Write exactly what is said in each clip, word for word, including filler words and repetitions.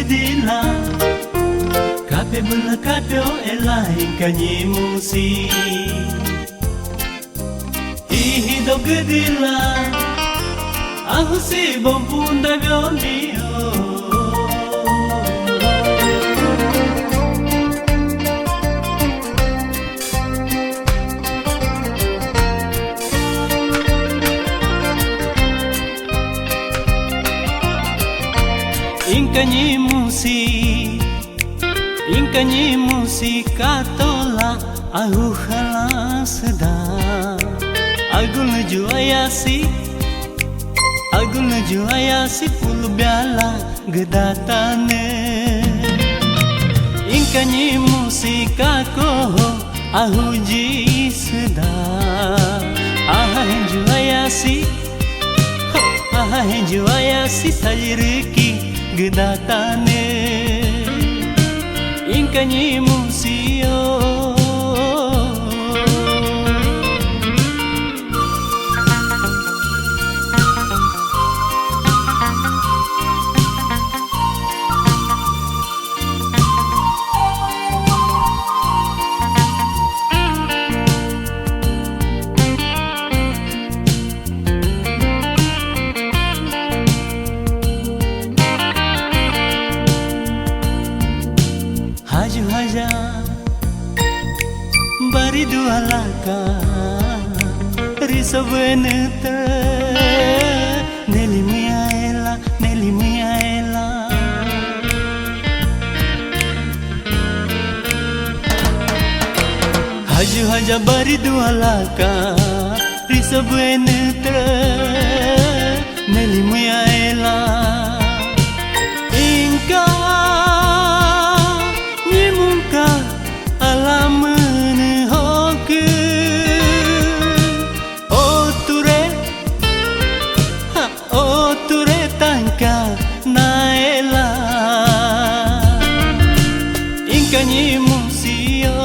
Dila, kape bula kape o ela inkanyi musi. Ihi dogedila, ahusi bompunda biomio. Inkanyi musi, inkanyi musi katola ahuhala seda. Agul juayasi, agul juayasi pulbiala gedatane. Inkanyi musi kako ahuji seda. Aha henju ayasi, aha henju ayasi saliriki gedatane. Inkanyi musio. Haju haja baridu alaka risobenete neli muyaela, neli muyaela. Haju haja baridu alaka risobenete neli muyaela. Inka nyi mungka alamene hoke. Oture, ha, oture tanka naela. Inkanyi musio.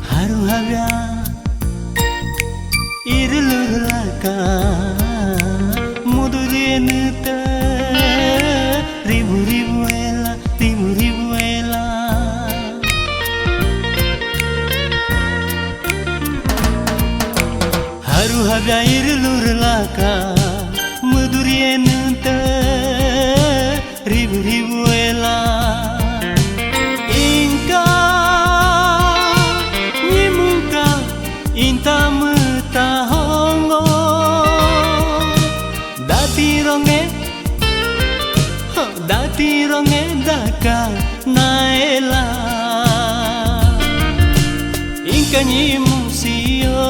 Haru habia irlurlaka mudurienete ribu ribu ela, ribu ribu ela. Haru habia irlurlaka mudurienete ribu ribu ela. Inka nyi mungka inta meta hongo. Dati ronge, ho, dati ronge daka naela. Inkanyi musio.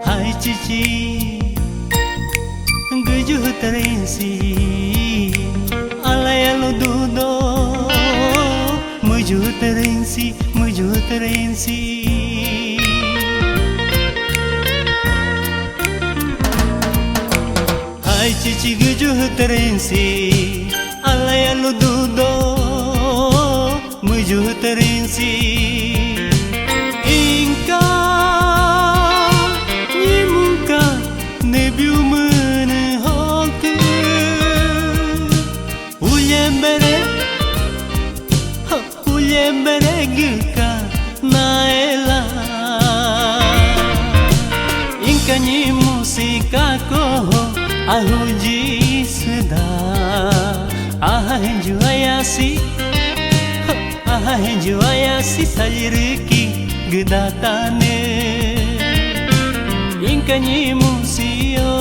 Hai cici, guju terensi, alai alu dudo, muju terensi, muju terensi. Hai cici guju terensi, alai alu dudo, muju terensi. Inka nyi mungka nebiu mene hoke. Uye bere, ho, uye bere gika naela. Inkanyi musika koho ahuji seda. Aha henju ayasi, ho, aha henju ayasi saliriki gedatane. Inkanyi musio.